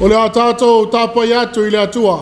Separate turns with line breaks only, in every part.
O le a tātou tapuai atu i le Atua.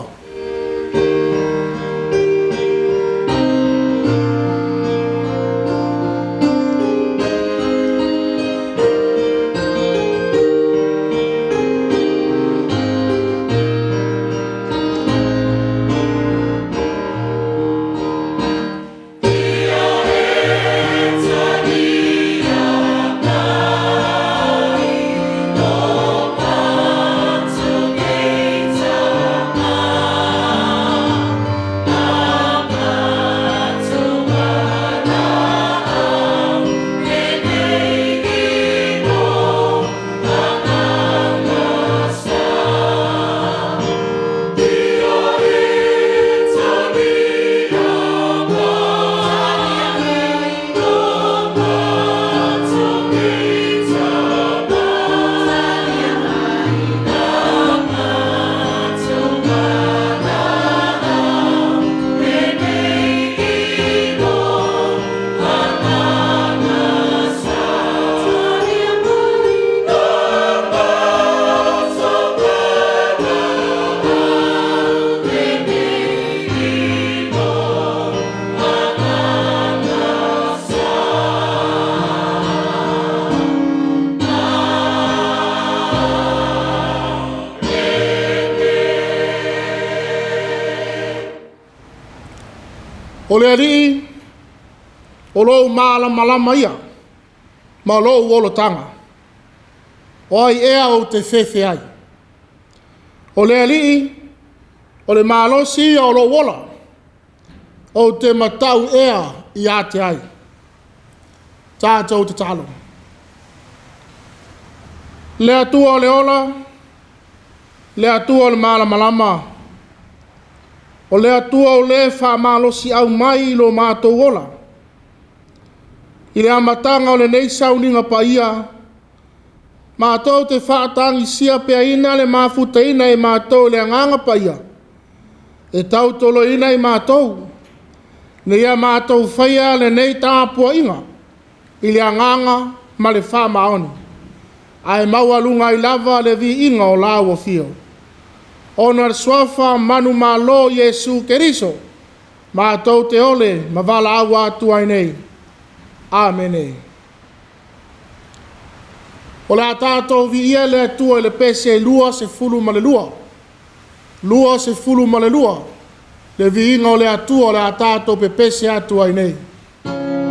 O le Alii o lou malamalama ia ma lou olataga. O ai ea ou te fefe ai? O le Alii o le malosi ia o lou ola. Ou te matau ea ia te ai. Tatou tatalo. Le Atua o le ola, le Atua o le malamalama, o le Atua o le faamalosiau mai i lo matou ola. I le amataga o lenei sauniga paia, matou te faatagisia peaina le mafutaina e matou i le Agaga Paia, e tautoaluaina i matou, ina ia matou faia lenei tapuaiga i le agaga ma le faamaoni, ae maualuga ai lava le viiga o lau afio. Ona o le suafa manumalo o Iesu Keriso, matou te ole ma valaau atu ai nei. Amene. O le a tatou viia le Atua i le pese 22, 22, le viiga o le Atua o le a tatou pepese atu ai nei.
Thank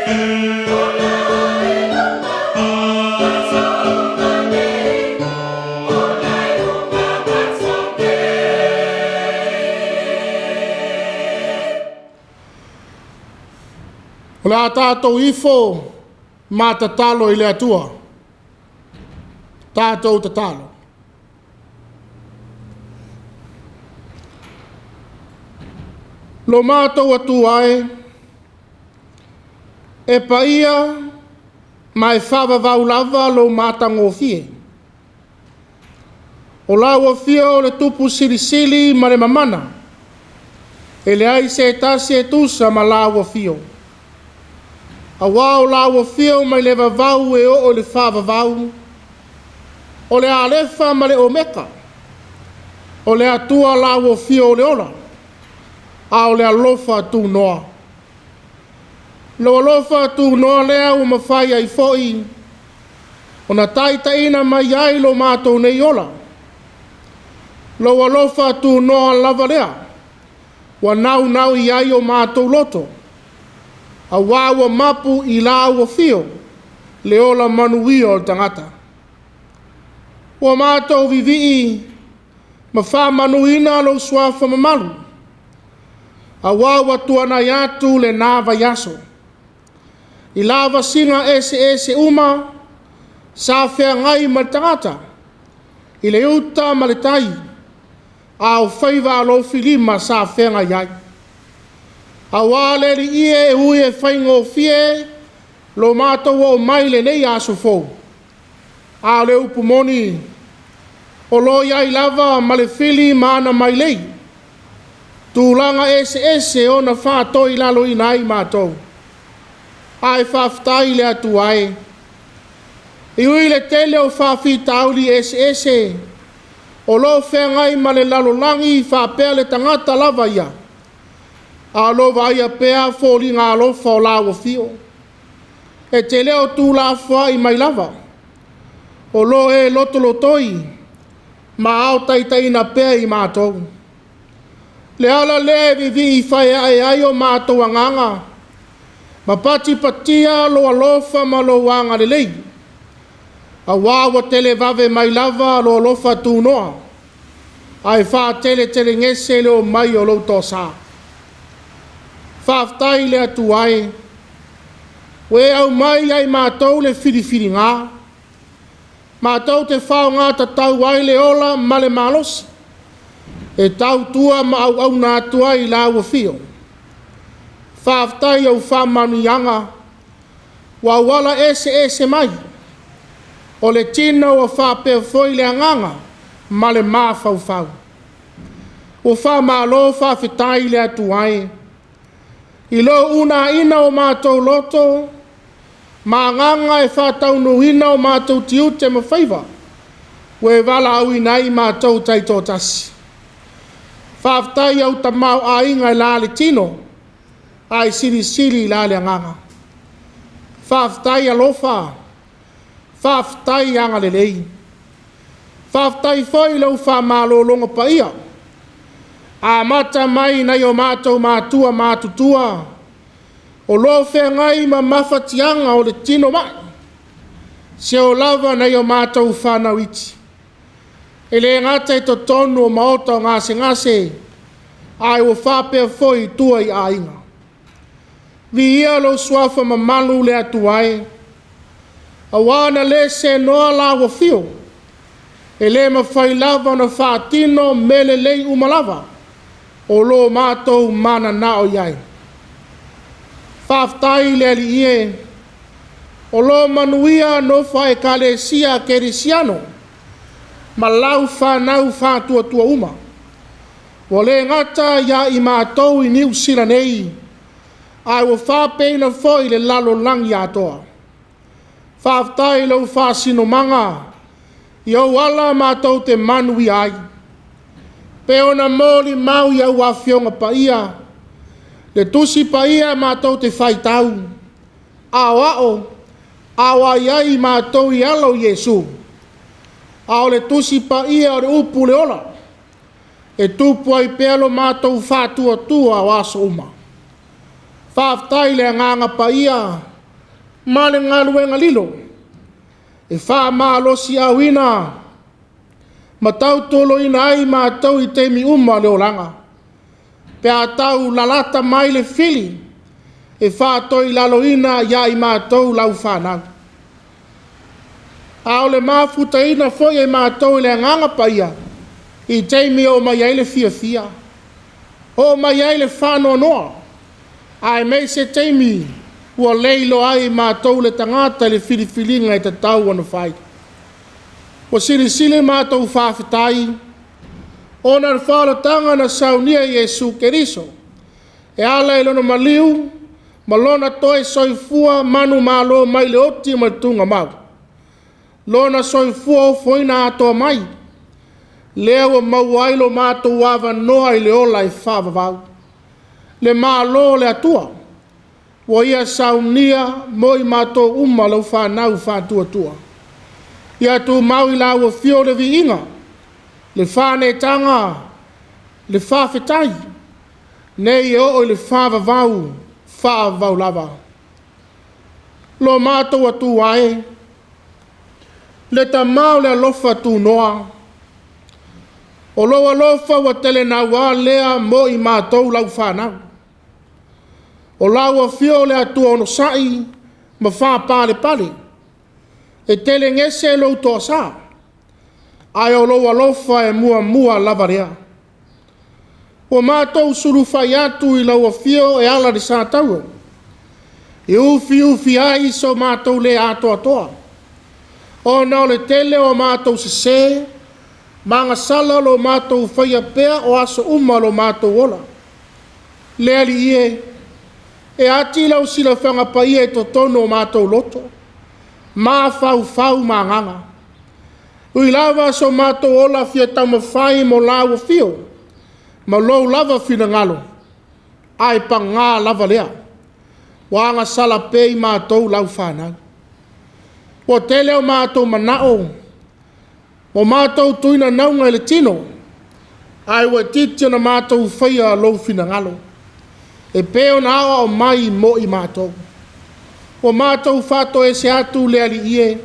O le a tatou ifo ma tatalo i le Atua. Tatou tatalo. Lo matou Atua e, e paia ma e faavavau lava lou matagofie. O lau afio o le Tupu Silisili ma le Mamana, e leai se tasi e tusa ma lau afio. Auā o lau afio mai le vavau e oo i le faavavau, o le Alefa ma le Omeka, o le Atua lau afio o le ola, a o le alofa tunoa. Lou alofa tunoa lea ua mafai ai foi ona taitaiina mai ai lo matou nei ola. Lou alofa tunoa lava lea ua naunau i ai o matou loto, auā ua mapu i lau afio le ola manuia o le tagata. Ua matou vivii ma faamanuina lou suafa mamalu, auā ua tuanai atu lena vaiaso. I lavasiga eseese uma sa feagai ma le tagata i le uta ma le tai, a o faiva alofilima sa feagai ai. Auā le Alii e, e ui e faigofie lo matou oo mai i lenei aso fou, a o le upu moni, o lo o i ai lava ma le fili ma ana mailei, tulaga eseese e ono faatoilaloina ai matou. Ae faafetai i le Atua e, e ui i le tele o faafitauli eseese o lo o feagai ma le lalolagi faapea le tagata lava ia, a o lo o vaaia pea foliga alofa o lau afio. E te le o tuulafoai mai lava, o lo o e lotolotoi ma aotaitaiina pea i matou. Le ala lea e vivii faeae ai o matou agaga ma patipatia lou alofa ma lou agalelei, auā ua televave mai lava lou alofa tunoa, ae faateletelegese le omai o lou toasa. Faafetai i le Atua e, ua e aumai ia i matou le filifiliga, matou te faaaoga tatau ai le ola ma le malosi e tautua ma auauna atu ai i lau afio. Faafetai i au faamanuiaga ua auala eseese mai, o le tino ua faapea foi le agaga ma le mafaufau. Ua faamalo faafetai i le Atua e, i lou unaiina o matou loto ma agaga e faataunuuina o matou tiute ma faiva, ua e valaauina ai matou taitoatasi. Faafetai i au tamaoaiga e la le tino, ae silisili i la le agaga. Faafetai alofa, faafetai agalelei. Faafetai foi i lou faamalologa paia, amata mai nai o matou matua matutua o lo o feagai ma mafatiaga o le tino mai, seia oo lava nai o matou fanau iti. E le gata i totonu o maota o gasegase, ae ua faapea foi i tua i aiga. Viia lou suafa mamalu le Atua e, auā na le senoa lau afio, e le mafai lava ona faatino mea lelei uma lava o lo matou mananao i ai. Faafetai i le Alii e, o lo o manuia nofo a Ekalesia Kerisiano ma lau fanau faatuatua uma. Ua le gata ia i matou i Niu Sila nei, ae ua faapeina foi le lalolagi atoa. Faafetai i lou faasinomaga, i ou ala matou te manuia ai. Pe ona molimau i au afioga paia, le Tusi Paia matou te faitau, aoao, aoai ai matou i ala o Iesu, a o le Tusi Paia o le upu o le ola, e tupu ai pea lo matou faatuatua o aso uma. Faafetai i le Agaga Paia ma le galuega lilo, e faamalosiauina ma tautualuaina ai matou i taimi uma o le olaga, pe a tau lalata mai le fili e faatoilaloina ia i matou lau fanau. A o le mafutaina foi e matou i le Agaga Paia i taimi e oo mai ai le fiafia, oo mai ai le faanoanoa, aemaise taimi ua le iloa ai e matou le tagata i le filifiliga e tatau ona fai. Ua silisili matou faafetai ona o le faaolataga na saunia e Iesu Keriso e ala i lona maliu ma lona toe soifua manumalo mai le oti ma le tuugamau, lona soifua ofoina atoa mai, lea ua maua ai lo matou avanoa i le ola e faavavau. Le Malo o le Atua ua Ia saunia mo i matou uma lau fanau faatuatua. Ia tumau i lau afio le viiga, le faaneetaga, le faafetai, nei e oo i le faavavau, faavavau lava. Lo matou Atua e, le Tama o le alofa tunoa, o lou alofa ua telenaua lea mo i matou lau fanau. O lau afio o le Atua onosai ma faapalepale, e telegese lou toasa, ae o lou alofa e muamua lava lea. Ua matou sulufai atu i lau afio e ala i le satauro, e ufiufi ai so matou le atoatoa, ona o le tele o matou sese ma agasala o lo matou faia pea o aso uma o lo matou ola. Le Alii e, e ati lau silafaga paia i totonu o matou loto, mafaufau ma agaga. Ui lava so matou ola fia taumafai mo lau afio ma lou lava finagalo, ae paga lava lea, ua agasala pea i matou lau fanau. Ua tele o matou manao ua matou tuina nauga i le tino, ae ua itiiti ona matou faia lou finagalo, e pei ona aoao mai mo i matou. Ua matou faatoese atu le Alii e,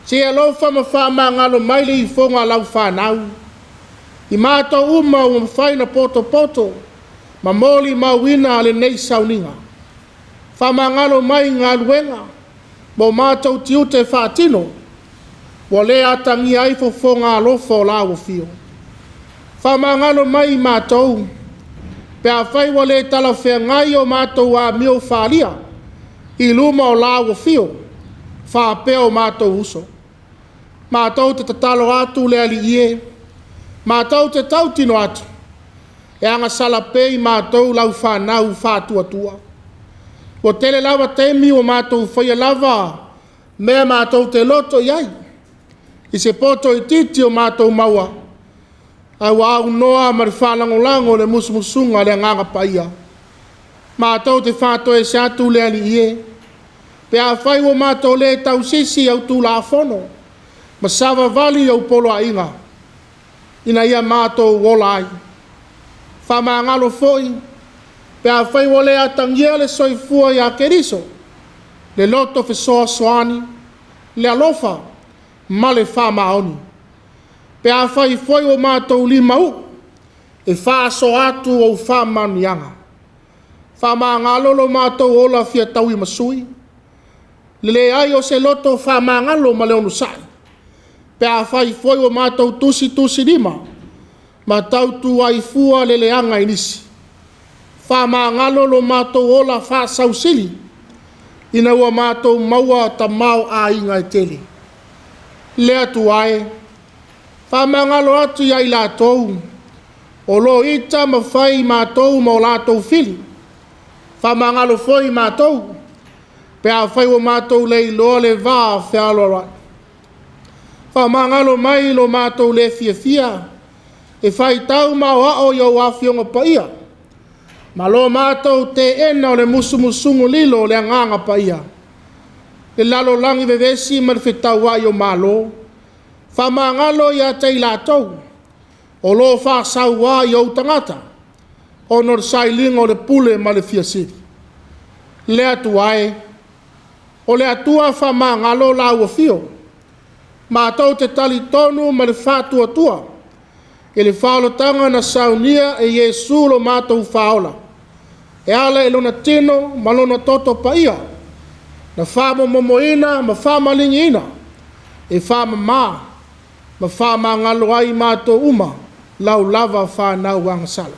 se i alofa ma faamagalo mai le ifoga a lau fanau, i matou uma ua mafai ona potopoto ma molimauina lenei sauniga. Faamagalo mai i galuega ma o matou tiute faatino, ua le atagia ai fofoga alofa o lau afio. Faamagalo mai i matou, pe afai ua le talafeagai o matou amio faaalia i luma o lau afio faapea o matou uso. Matou te tatalo atu le Alii e, matou te tautino atu, e agasala pea i matou lau fanau faatuatua. Ua tele lava taimi ua matou faia lava mea matou te loto i ai, i se poto itiiti o matou maua, ae ua aunoa ma le faalagolago o le musumusuga a le Agaga Paia. Matou te faatoese atu le Alii e, pe afai ua matou le tausisi i au Tulafono ma savavali i au poloaiga, ina ia matou ola ai. Faamagalo foi, pe afai ua le atagia le soifua ia Keriso, le loto fesoasoani, le alofa ma le faamaoni. Pe afai foi ua matou limau'u e faasoa atu ou faamanuiaga. Faamagalo lo matou ola fia tauimasui, le leai o se loto faamagalo ma le onosai, pe afai foi ua matou tusitusilima ma tautu ai fua le leaga i nisi. Faamagalo lo matou ola faasausili, ina ua matou maua tamaoaiga e tele. Le Atua e, faamagalo atu ia i latou o lo o ita ma fai i matou ma o latou fili. Faamagalo foi i matou, pe afai ua matou le iloa le va fealoaloai. Faamagalo mai lo matou le fiafia e faitau ma aoao i ou Afioga Paia, ma lo matou teena o le musumusuga lilo o le Agaga Paia, le lalolagi vevesi ma le fetauai o malo. Faamagalo ia te i latou o lo o faasaua i ou tagata, ona o le sailiga o le pule ma le fiasili. Le Atua e, O le Atua faamagalo lau afio, matou te talitonu ma le faatuatua i le faaolataga na saunia e Iesu lo matou Faaola, e ala i lona tino ma lona toto paia, na faamomomoina ma faamaligiina, e faamama ma faamagalo ai matou uma lau lava fanau agasala.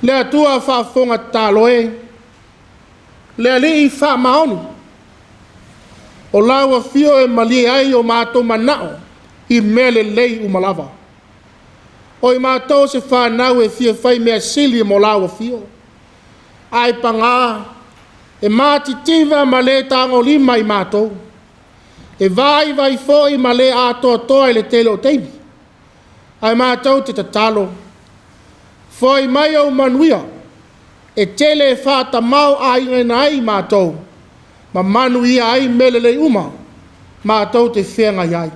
Le Atua faafofoga tatalo e, le Alii faamaoni, o lau afio e malie ai o matou manao i mea lelei uma lava. O i matou se fanau e fia fai mea sili mo lau afio, ae paga e matitiva ma le tagolima i matou, e vaivai foi ma le atoatoa i le tele o taimi. Ae matou te tatalo, foi mai ou manuia e tele e faatamaoaigaina ai matou ma manuia ai mea lelei uma matou te feagai ai.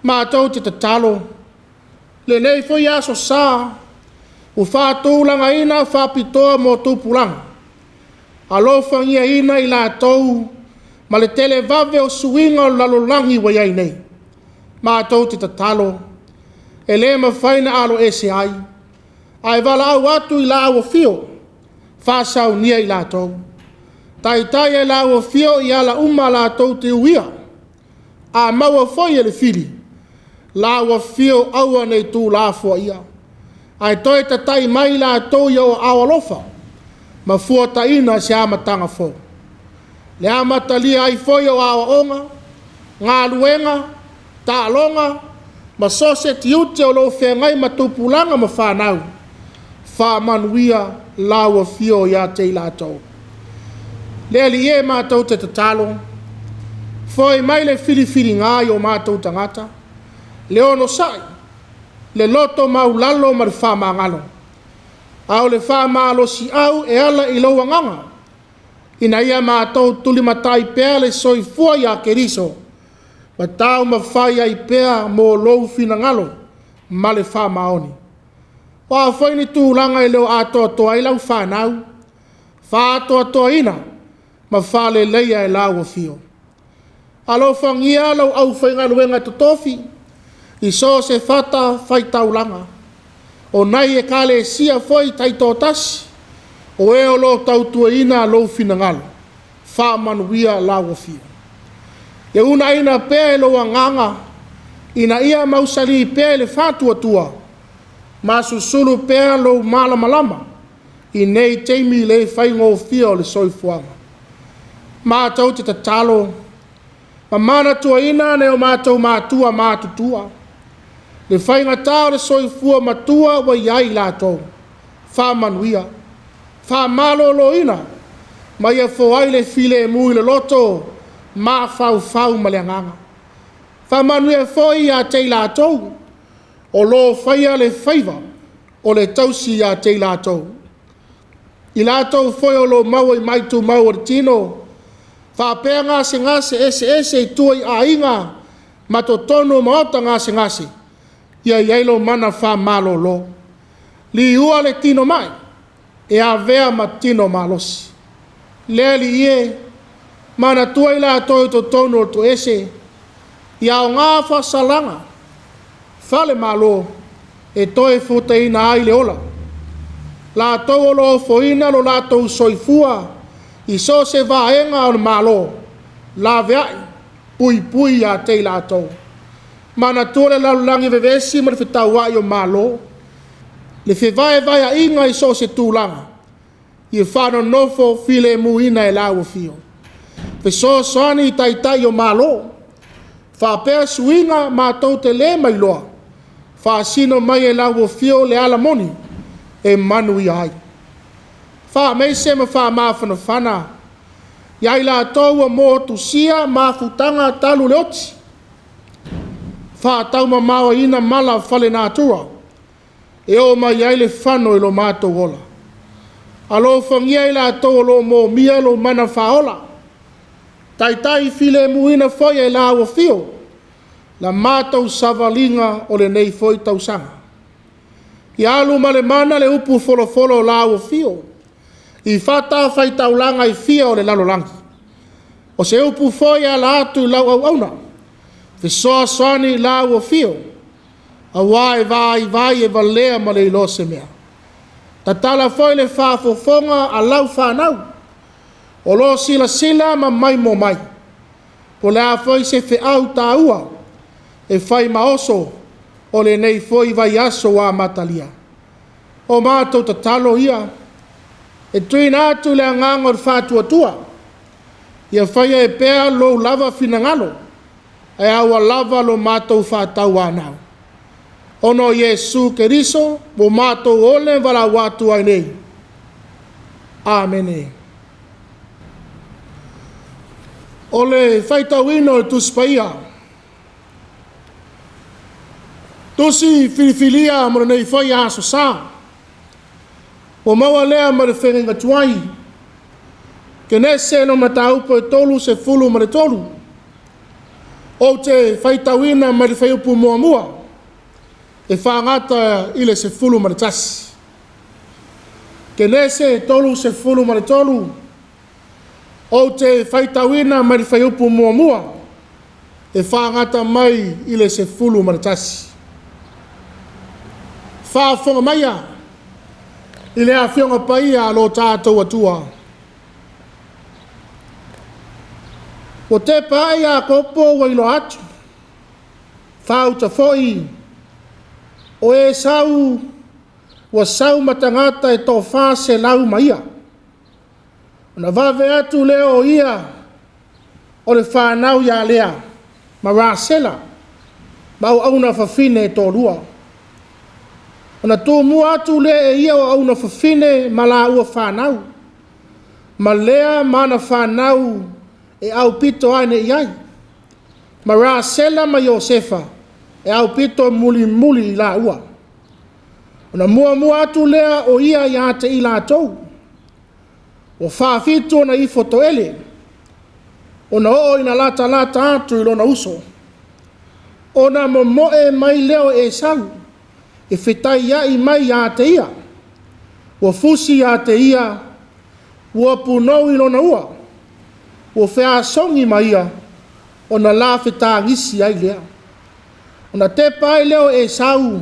Matou te tatalo, lenei foi aso sa ua faatulagaina faapitoa mo tupulaga, alofagiaina i latou ma le televave o suiga o le lalolagi ua i ai nei. Matou te tatalo, e le mafai ona aloese ai, ae valaau atu i lau afio, faasaunia i latou. Taitai e lau afio i ala uma latou te uia. A maua foi e le fili, lau afio aua ne i tuulafoaia, ae toe tatai mai latou i ou aao alofa ma fuataina se amataga fou. Le amatalia ai foi o aoaoga, galuega, taaloga, ma so o se tiute o lo o feagai ma tupulaga ma fanau, faamanuia lau afio ia te i latou. Le Alii e, matou te tatalo, foi mai le filifiliga i o matou tagata, le onosai, le loto maualalo ma le faamagalo, a o le faamalosiau e ala i lou agaga, ina ia matou tulimatai pea le soifua ia Keriso, ma taumafai ai pea mo lou finagalo ma le faamaoni. O a foi ni tulaga e le o atoatoa ai lau fanau, faaatoatoaina ma faaleleia e lau afio. Alofagia lau aufaigaluega totofi i so o se fata faitaulaga, o nai ekalesia foi taitoatasi, o e o lo o tautuaina lou finagalo, faamanuia lau afio. Ia uunaina pea e lou agaga, ina ia mausali pea i le faatuatua, ma susulu pea lou malamalama i nei taimi le faigofie o le soifuaga. Matou te tatalo ma manatuaina nai o matou matua matutua, le faigata o le soifua matua ua i ai i latou, faamanuia, faamaloloina, ma ia foai le filemu i le loto, mafaufau ma le agaga. Faamanuia foi ia te i latou o lo o faia le faiva o le tausi ia te i latou. I latou foi o lo o maua i mai tumau o le tino, faapea gasegase eseese i tua i aiga ma totonu o maota gasegase, ia i ai lou mana faamalolo. Liua le tino mai, e avea ma tino malosi. Le Alii e, manatua i latou i totonu o toese, ia aoga faasalaga, falemalo, e toe futaina ai le ola. Latou o lo o ofoina lo latou soifua i so o se vaega o le Malo, laveai, puipui ia te i latou. Manatua le lalolagi vevesi ma le fetauai o Malo, le fevaevaeaiga i so o se tulaga, ia faanonofo filemuina e lau afio. Fesoasoani i taitai o Malo, faapea suiga matou te le mailoa, faasino mai e lau afio le ala moni e manuia ai. Faamaise ma faamafanafana ia i latou ua motusia mafutaga talu le oti, faataumamaoina mala fale-natura e oo mai ai le fano i lo matou ola. Alofagia i latou o lo o momia lou mana faaola, taitai filemuina foi e lau afio la matou savaliga o lenei foi tausaga. Ia alu ma le mana le upu folofolo o lau afio, I fatafaitaulaga e fia o le lalolagi. O se upu foi e ala atu i lau auauna, fesoasoani i lau afio, auā e vaivai e valea ma le iloa se mea. Tatala foi le faafofoga a lau fanau, o lo o silasila ma maimoa mai. Po o le a foi se feau taua e fai ma oso o lenei foi vaiaso ua amatalia. O matou tatalo ia, e tuuina atu le agaga o le faatuatua, ia faia ai pea lou lava finagalo, ae aua lava lo matou faatauanau. Ona o Iesu Keriso ua matou ole ma valaau atu ai nei. Amene. O le faitauina o le Tusi Paia, Tusi filifilia mo lenei foi Aso Sa, ua maua lea ma le feagaiga tuai, Kenese le mataupu e 33. Ou te faitauina mai le fuaiupu 1 e faagata i le 11. Kenese 33, ou te faitauina mai le fuaiupu 1 e faagata mai i le 11. Faafofoga maia i le Afioga Paia a lo tatou Atua. Ua tepa ai Iakopo ua iloa atu, faauta foi o Esau ua sau ma tagata e toa-400 ma ia. Ona vave atu lea o ia o le fanau ia Lea ma Rasela ma auauna fafine e toalua. Ona tumua atu lea e ia o auauna fafine ma laua fanau, ma Lea ma ana fanau e aupito ane i ai, ma Rasela ma Iosefa e aupito mulimuli i laua. Ona muamua atu lea o ia ia te i latou, ua faafitu ona ifo toele, ona oo ina latalata atu i lona uso. Ona momoe mai lea o Esau e fetaiai mai ia te ia, ua fusi ia te ia, ua punou i lona ua, ua feasogi ma ia, ona la fetagisi ai lea. Ona tepa ai lea o Esau,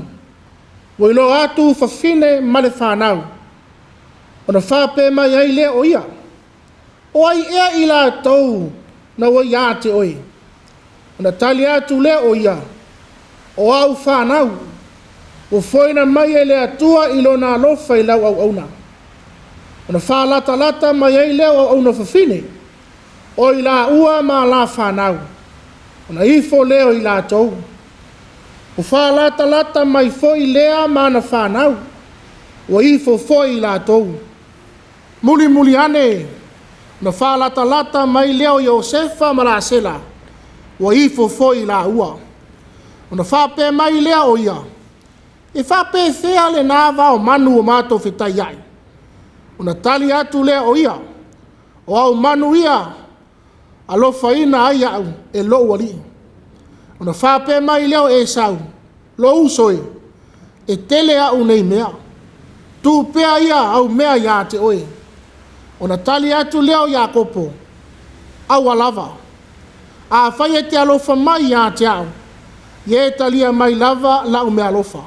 ua iloa atu fafine ma le fanau, ona faapea mai ai lea o ia, O ai ea i latou na ua ia te oe? Ona tali atu lea o ia, O au fanau, ua foaiina mai e le Atua i lona alofa i lau auauna. Ona faalatalata mai ai lea o auauna fafine, o i laua ma la fanau, ona ifo lea o i latou. Ua faalatalata mai foi Lea ma ana fanau, ua ifo foi i latou. Mulimuli ane, na faalatalata mai lea o Iosefa ma Rasela, ua ifo foi i laua. Ona faapea mai lea o ia, E faapefea lena vaomanu ua matou fetaiai? Ona tali atu lea o ia, O au manu ia, alofaina ai au e lou alii. Ona faapea mai lea o Esau, Lou uso e, e tele au nei mea, tuu pea ia au mea ia te oe. Ona tali atu lea o Iakopo, Aua lava, afai e te alofa mai ia te au, ia e talia mai lava lau meaalofa.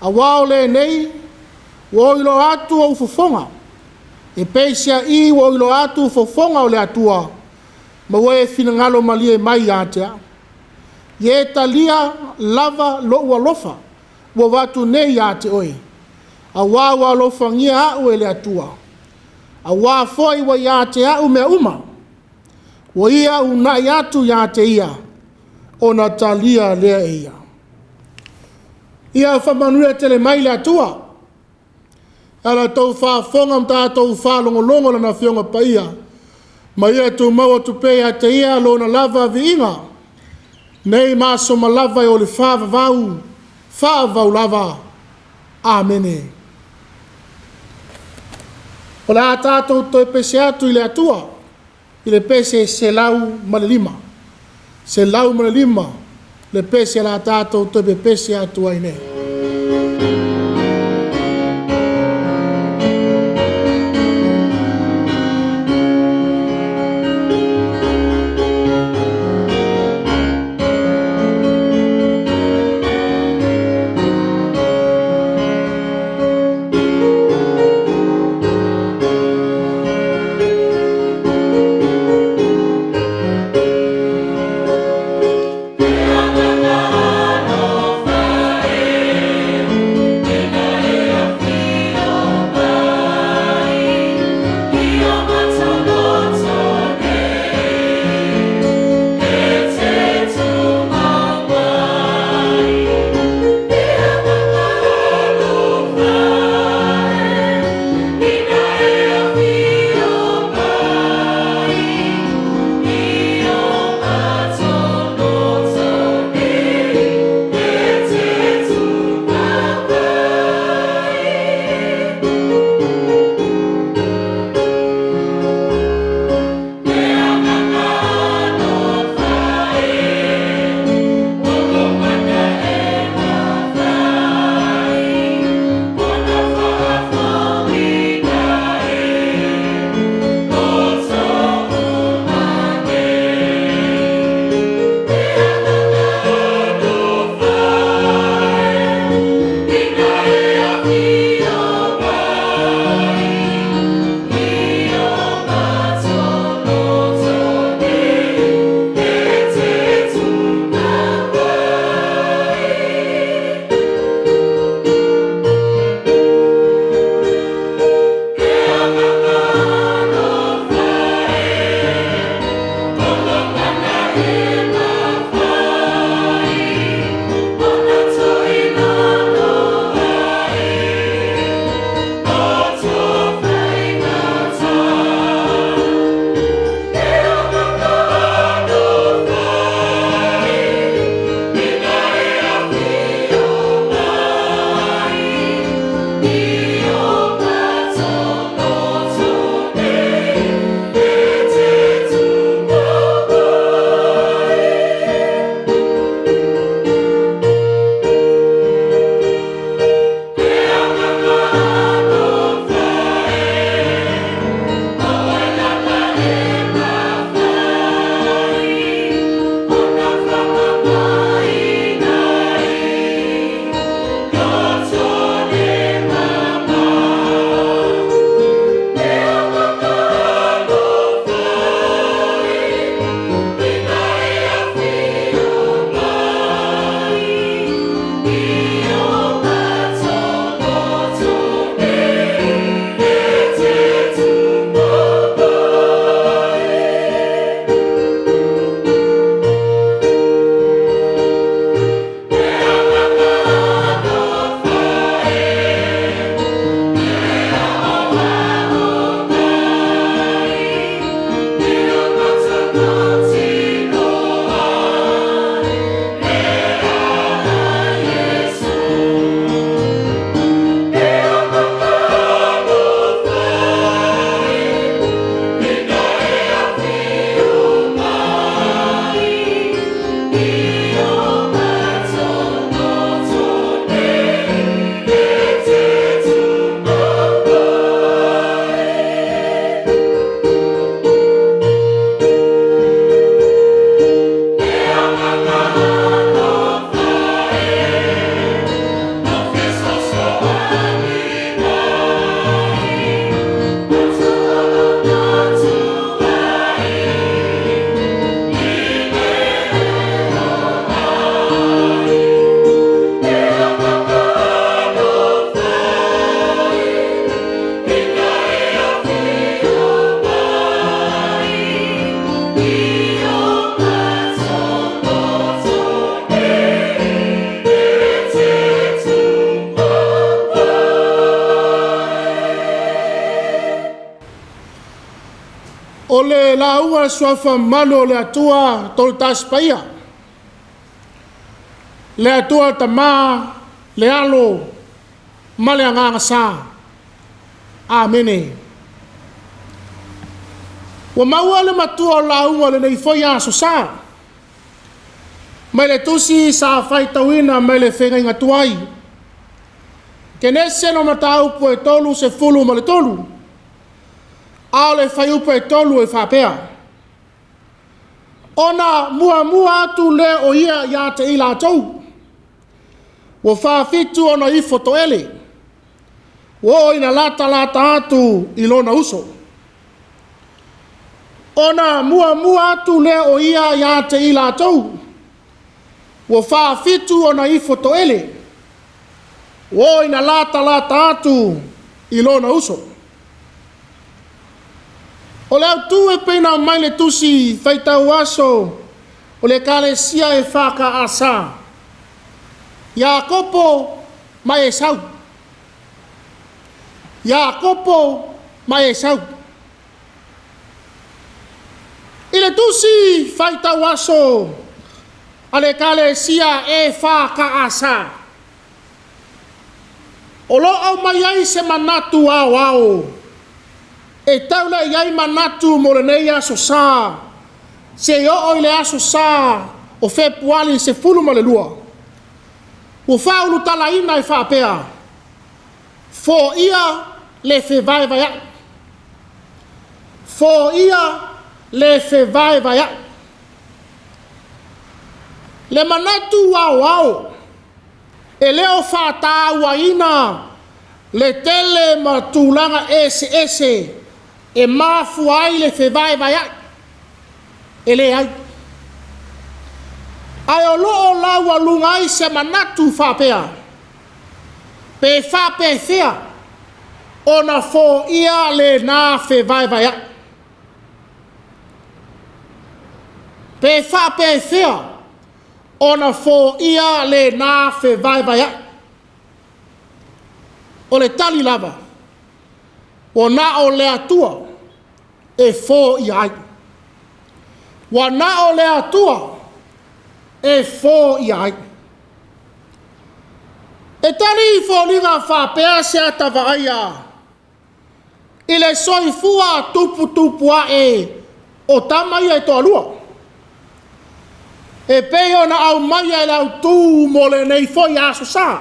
Auā o lenei, ua ou iloa atu ou fofoga, e peiseai ua ou iloa atu fofoga o le Atua, ma ua e finagalo malie mai ia te au. Ia e talia lava lou alofa ua avatu nei ia te oe, auā ua alofagia au e le Atua, auā foi ua ia te au mea uma, ua ia uunai atu ia te ia, ona talia lea e ia. Ia faamanuia tele mai le Atua i la outou faafofoga ma tatou faalogologo i Lana Afioga Paia, ma ia tumau atu pea ia te Ia Lona lava viiga, nei ma aso uma lava e o le faavavau, faavavau lava. Amene. O le a tatou toe pese atu i le Atua i le pese 105. 105 le pese o le a tatou toe pepese atu ai nei. O le lauga a le Suafa Mamalu o le Atua Tolutasi Paia, le Atua Tama, le Alo ma le Agaga Sa. Amene. Ua maua le matua o lauga o lenei foi aso sa, mai le tusi sa faitauina mai le feagaiga tuai. Kenese no mataupu e 33, a o le fuaiupu e 3 e faapea: Ona muamua atu lea o ia ia te i latou, ua faafitu ona ifo toele, ua oo ina latalata atu i lona uso. Ona muamua atu lea o ia ia te i latou, ua faafitu ona ifo toele, ua oo ina latalata atu i lona uso. O le autu e pei ona aumai le tusi faitau aso o le Ekalesia EFKS, Iakopo ma Esau. Iakopo ma Esau. I le tusi faitau aso a le Ekalesia EFKS, o lo o aumai ai se manatu aoao e taula i ai manatu mo lenei aso sa, seia oo i le aso Sa o Fepuari 12, ua faaulutalaina e faapea, foia le fevaevaeai. Foia le fevaevaeai. Le manatu aoao e le o faatauaina le tele ma tulaga eseese e mafua ai le fevaevaeai. E leai. Ae o lo o laualuga ai se manatu faapea, pe faapefea ona foia lena fevaevaeai. Pe faapefea ona foia lena fevaevaea'i? O le tali lava, ua na o le Atua e foia ai. Ua na o le Atua e foia ai. E tali i foliga faapea se ata vaaia i le soifua tuputupuae o tama ia e toalua, e pei ona aumaia e le autu mo lenei foi Aso Sa,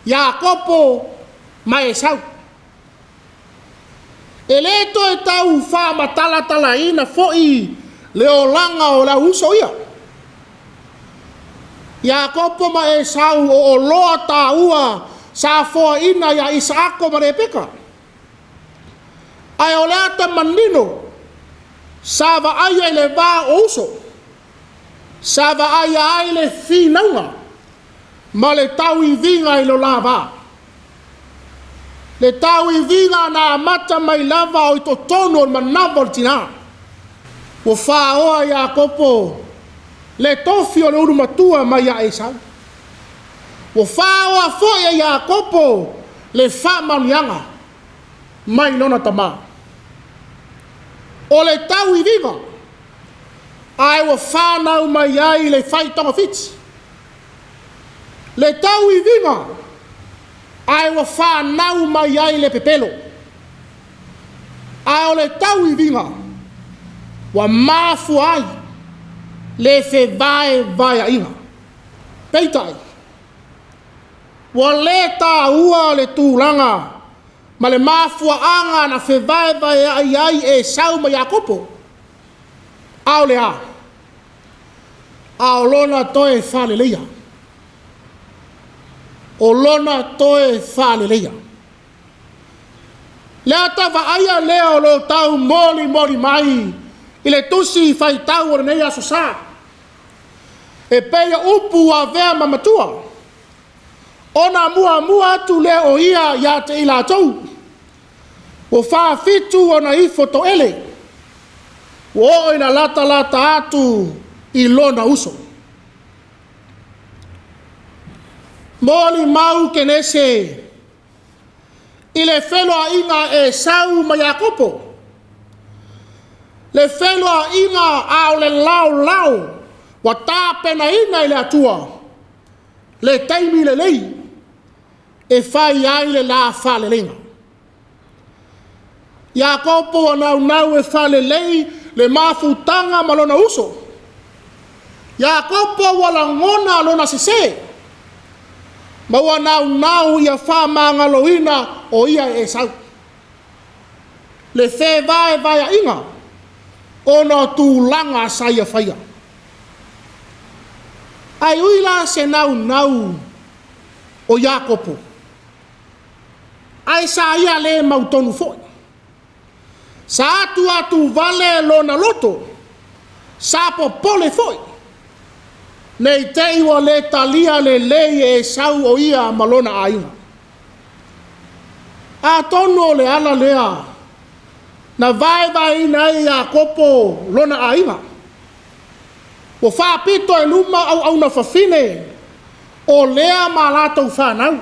Iakopo ma Esau. E le toe tau faamatalatalaina foi le olaga o le au uso ia. Iakopo ma Esau o oloa taua sa foaina ia Isaako ma Lepeka. Ae o le ata manino sa vaaia i le va o uso, sa vaaia ai le finauga ma le tauiviga i lo la va. Le tauiviga na amata mai lava o i totonu o le manava o le tina. Ua faoa Iakopo le tofi o le ulumatua mai ia Esau. Ua faoa foi e Iakopo le faamanuiaga mai lona tamā. O le tauiviga, ae ua fanau mai ai le fai togafiti. Le tauiviga, ae ua fanau mai ai le pepelo. A o le tauiviga, ua mafua ai le fevaevaeaiga. Peitai, ua le taua le tulaga ma le mafuaaga na fevaevaeai ai Esau ma Iakopo. A o le a? A o lona toe faaleleia. O lona toe faaleleia. Le ata vaaia lea o lo o taumolimoli mai i le tusi faitau o lenei Aso Sa, e pei o upu ua avea ma matua, ona muamua atu lea o ia ia te i latou, ua faafitu ona ifo toele, ua oo ina latalata atu i lona uso. Molimau Kenese i le feloaiga Esau ma Iakopo, le feloaiga a o le laolao ua tapenaina e le Atua le taimi lelei e fai ai le la faaleleiga. Iakopo ua naunau e faalelei le mafutaga ma lona uso. Iakopo ua lagona lona sese, ma ua naunau ia faamagaloina o ia e Esau. Le fevaevaeaiga ona o tulaga sa ia faia. Ae ui la se naunau o Iakopo, ae sa ia le mautonu foi. Sa atu atu vale lona loto, sa popole foi, ne i te i ua le talia lelei e Esau o ia ma lona aiga. Atonu o le ala lea na vaevaeina ai Iakopo lona aiga. Ua faapito i luma auauna fafine o Lea ma latou fanau,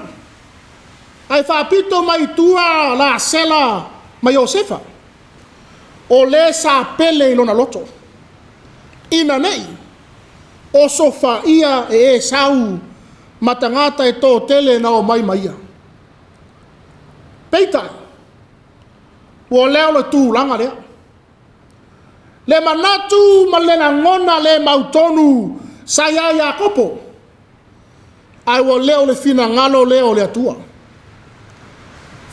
ae faapito mai i tua Lasela ma Iosefa, o le sa pele i lona loto, ina ne i osofaia e Esau ma tagata e toatele na omai ma ia. Peitai, ua leo le tulaga lea. Le manatu ma le lagona le mautonu sa ia Iakopo, ae ua leo le finagalo lea o le Atua.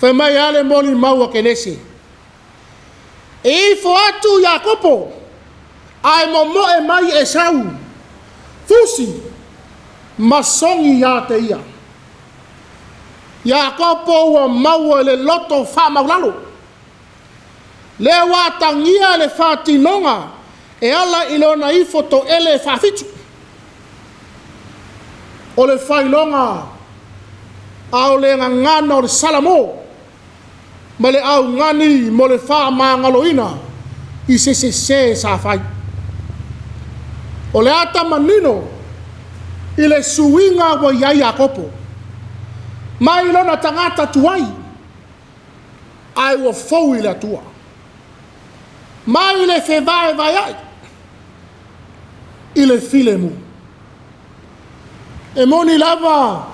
Fai mai lava le molimau a Kenese, e ifo atu Iakopo, ae momoe mai Esau, fusi ma sogi ia te ia. Iakopo ua maua i le loto faamaulalo, lea ua atagia le faatinoga e ala i lona ifo toele faafitu. O le failoga a o le gagana o le Salamo ma le augani mo le faamagaloina i se sese sa fai. O le ata manino i le suiga ua i ai Iakopo, mai lona tagata tuai, ae ua fou i le Atua. Mai le fevaevaeai i le filemu. E moni lava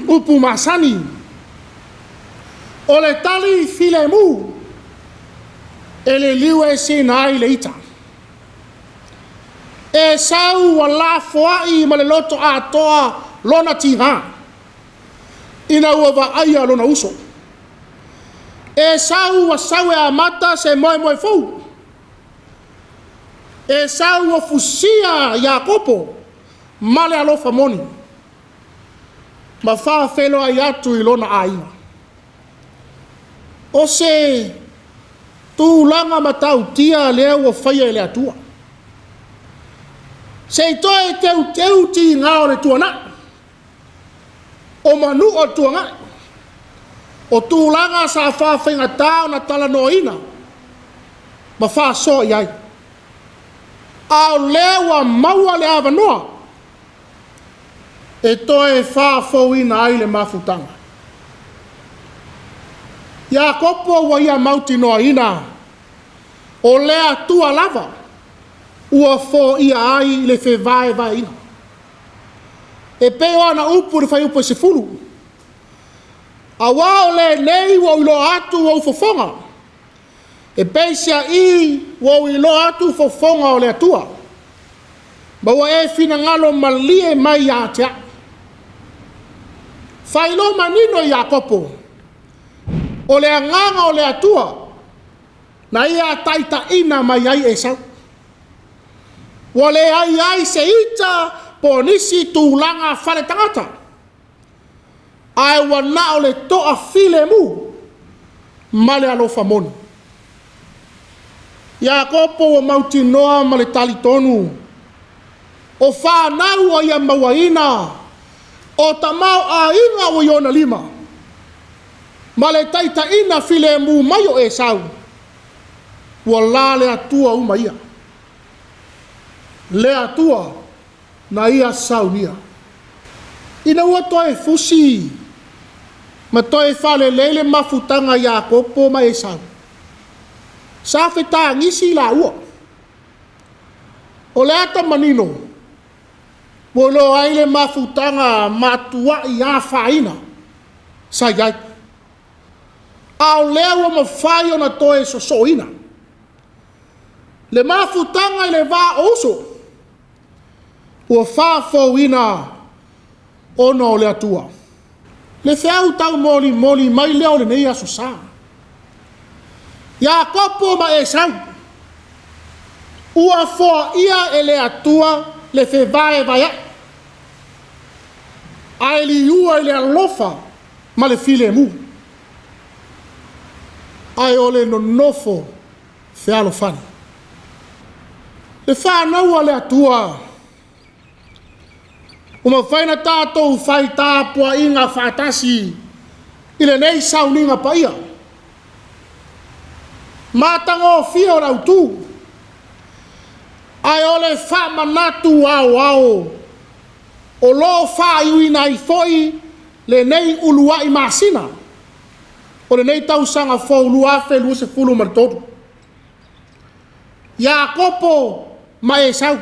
upu masani, o le tali filemu e liliu eseina ai le ita. Esau ua lafoai ma le loto atoa lona tiga, ina ua vaaia lona uso. Esau ua sau e amata se moemoe fou. Esau ua fusia Iakopo ma le alofa moni, ma faafeiloai atu i lona aiga. O se tulaga matautia lea ua faia e le Atua. Se i toe teuteu tiga o le tuanai, o manua o le tuanai, o tulaga sa faafaigata ona talanoaina ma faasoa i ai. A o lea ua maua le avanoa e toe faafouina ai le mafutaga. Iakopo ua ia mautinoaina o le Atua lava ua foia ai le fevaevaeaiga. E pei o ana upu i le fuaiupu e 10, Auā o lenei ua ou iloa atu ou fofoga, e peiseai ua ou iloa atu fofoga o le Atua, ma ua e finagalo malie mai ia te au. Faailoa manino i Iakopo, o le agaga o le Atua na ia taitaiina mai ai Esau. Ua leai ai se ita po o nisi tulaga faletagata, ae ua na o le toafilemu ma le alofa moni. Iakopo ua mautinoa ma le talitonu, o fanau ua ia mauaina, o tamaoaiga ua i ona lima, ma le taitaiina filemu mai o Esau, ua la le Atua uma ia. Le Atua na ia saunia. Ina ua toe fusi ma toe faalelei le mafutaga a Iakopo ma Esau, sa fetagisi laua. O le ata manino ua iloa ai le mafutaga matuai afaina sa i ai, a o lea ua mafai ona toe sosooina. Le mafutaga i le va o uso ua faafouina ona o le Atua. Le feau taumolimoli mai lea o lenei Aso Sa. Iakopo ma Esau, ua foaia e le Atua le fevaevaeai, ae liua i le alofa ma le filemu, ae o le nonofo fealofani. Le fanau a le Atua, ua mafai ona tatou fai tapuaiga faatasi i lenei sauniga paia. Matagofie o le autu, ae o le faamanatu aoao o lo o faaiuina ai foi lenei uluai masina o lenei tausaga fou 2023. Iakopo ma Esau.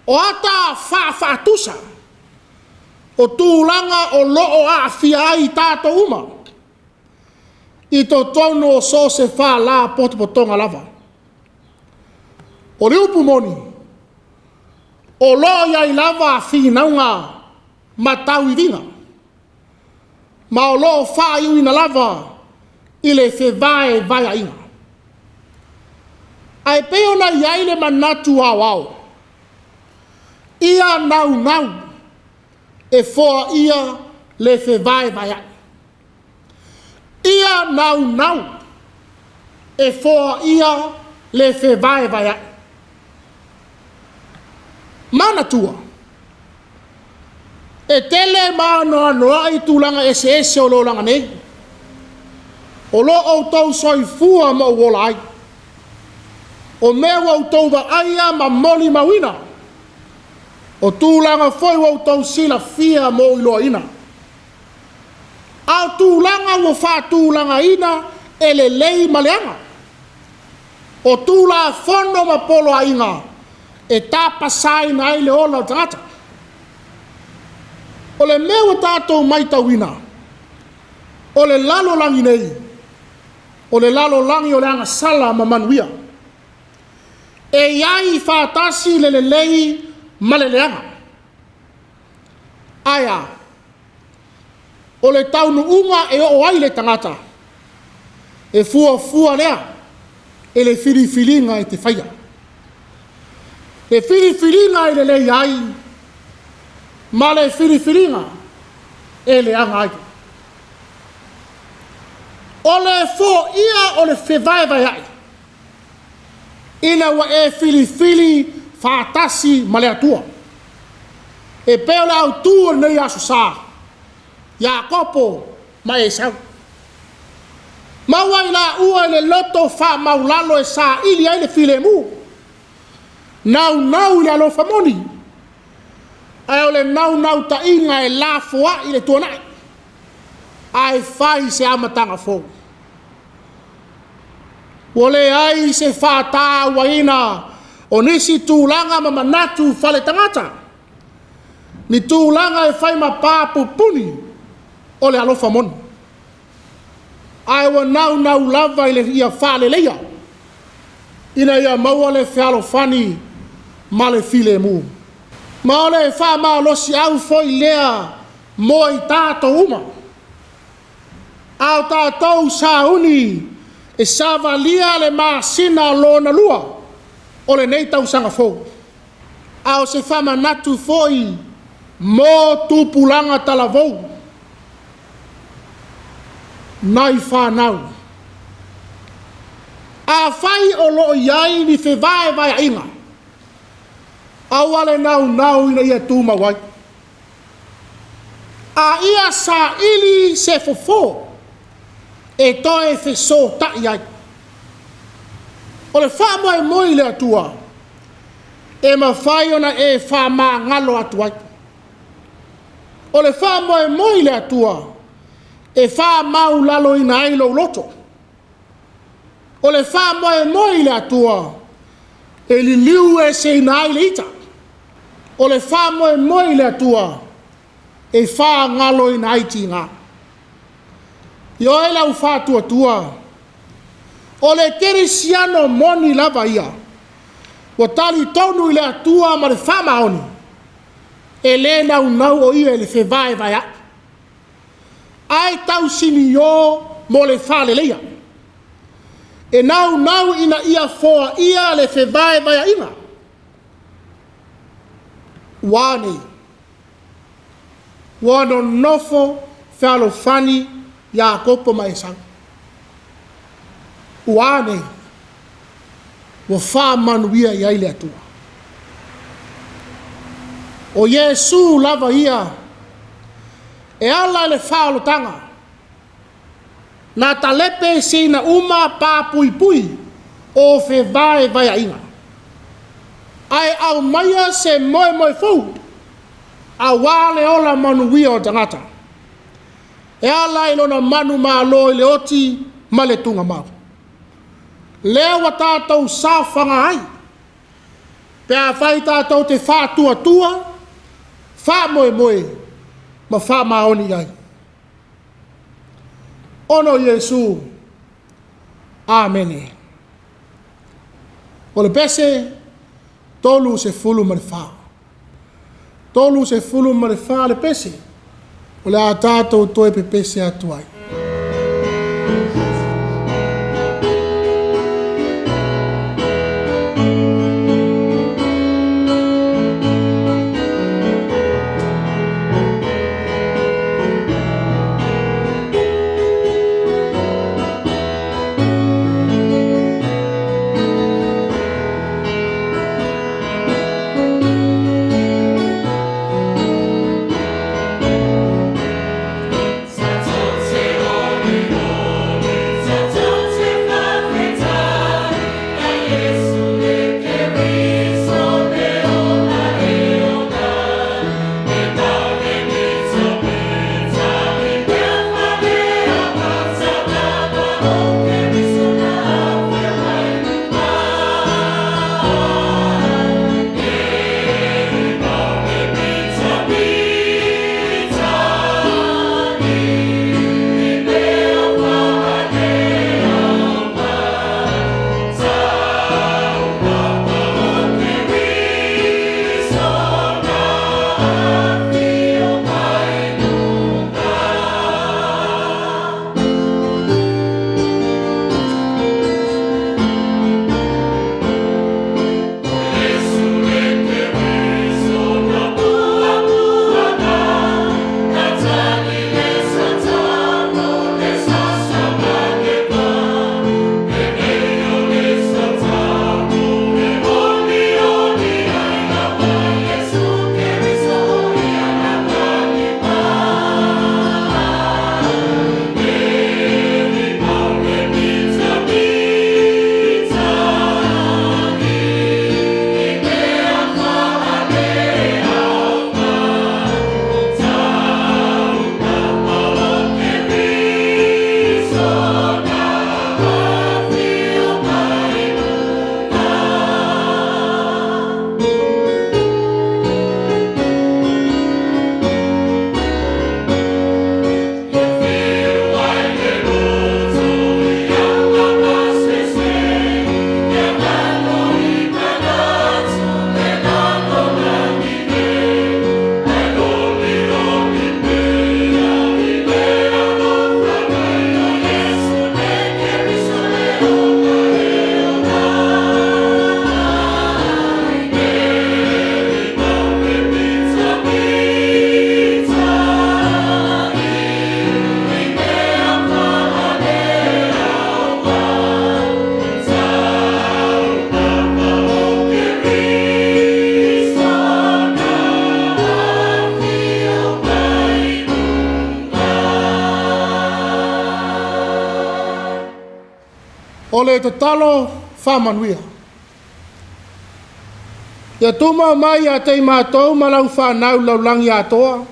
O ata faafaatusa o tulaga o lo o aafia ai i tatou uma i totonu o so o se faalapotopotoga lava. O le upu moni, o lo o i ai lava finauga ma tauiviga, ma o lo o faaiuina lava i le fevaevaeaiga. Ae pei ona i ai le manatu aoao, ia naunau e foaia le fevaevaeai. Ia naunau e foaia le fevaevaeai. Manatua, e tele ma anoanoai tulaga eseese o le olaga nei, o lo o outou soifua ma ou ola ai. O mea ua outou vaaia ma molimauina, o tulaga foi ua outou silafia ma ou iloaina. A o tulaga ua faatulagaina e lelei ma leaga, o tulafono ma poloaiga e tapasaina ai le ola o le tagata. O le mea ua tatou matauina, o le lalolagi nei, o le lalolagi o le agasala ma manuia. E i ai faatasi le lelei ma le leaga. Ae a? O le taunuuga e oo ai le tagata, e fuafua lea e le filifiliga e te faia. Le filifiliga e lelei ai ma le filifiliga e leaga ai. O le foia o le fevaevaeai, ina ua e filifili faatasi ma le Atua. E pei o le autu o lenei Aso Sa, Iakopo ma Esau. Maua i laua i le loto faamaualalo e saili ai le filemu, naunau i le alofa moni, ae o le naunautaiga e lafoai le tuanai, ae fai se amataga fou. Ua leai se faatauaina o nisi tulaga ma manatu faaletagata, ni tulaga e fai ma pa pupuni o le alofa moni, ae ua naunau lava i le ia faaleleia, ina ia maua le fealofani ma le filemu. Ma o le faamalosiau foi lea mo i tatou uma, a o tatou sauni e savalia le masina lona lua o lenei tausaga fou. A o se faamanatu foi mo tupulaga talavou nai fanau. Afai o lo o i ai ni fevaevaeaiga, aua le naunau ina ia tumau ai. A ia saili se fofo e toe fesootai ai. O le faamoemoe i le Atua, e mafai ona e faamagalo atu ai. O le faamoemoe i le Atua, e faamaualaloina ai lou loto. O le faamoemoe i le Atua, e liliu eseina ai le ita. O le faamoemoe i le Atua, e faagaloina ai tiga. Ioe lau faatuatua, o le kerisiano moni lava ia, ua talitonu i le Atua ma le faamaoni, e le naunau o ia i le fevaevaeai, ae tausinio mo le faaleleia. E naunau ina ia foaia le fevaevaeaiga. Ua a nei? Ua nonofo fealofani Iakopo ma Esau. Ua a nei? Ua faamanuia i ai le Atua. O Iesu lava ia e ala i le faaolataga, na talepe seina uma papuipui o fevaevaeaiga, ae aumaia se moemoe fou aua le ola manuia o tagata, e ala i lona manumalo i le oti ma le tugamau. Lea ua tatou saofaga ai, pe afai tatou te faatuatua, faamoemoe ma faamaoni i ai. Ona o Iesu. Amene. O le pese 34. 34 le pese o le a tatou toe pepese atu ai.
Sa
O le tatalo faamanuia. Ia tumau mai ia te i matou ma lau fanau i le lalolagi atoa,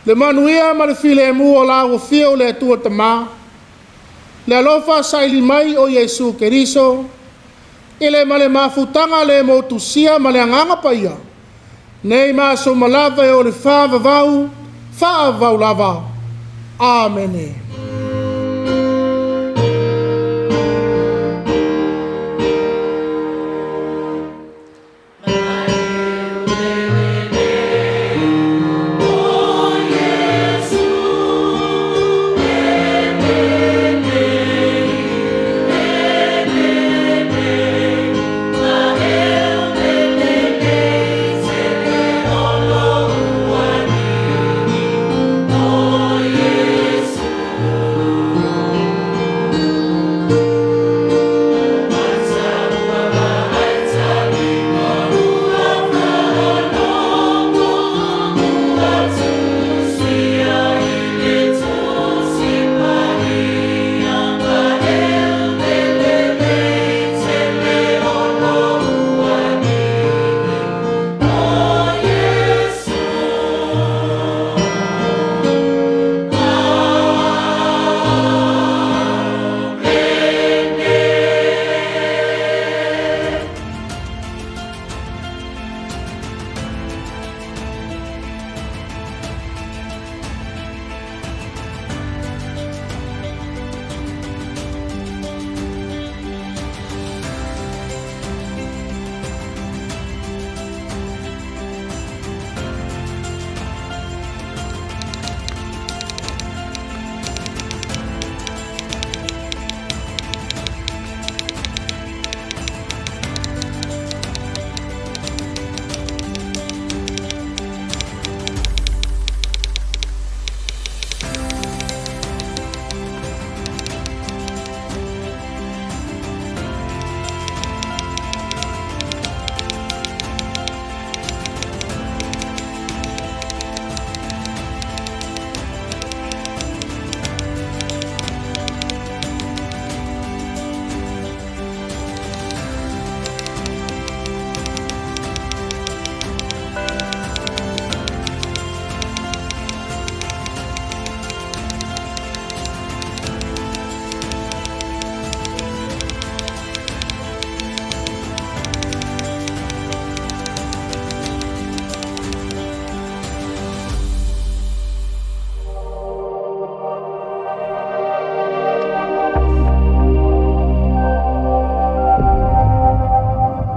le manuia ma le filemu o la ua fia o le Atua Tama, le alofa saili mai o Iesu Keriso, i le ma le mafutaga le motusia ma le Agaga Paia, nei ma aso uma lava e oo i le faavavau, faavavau lava. Amene.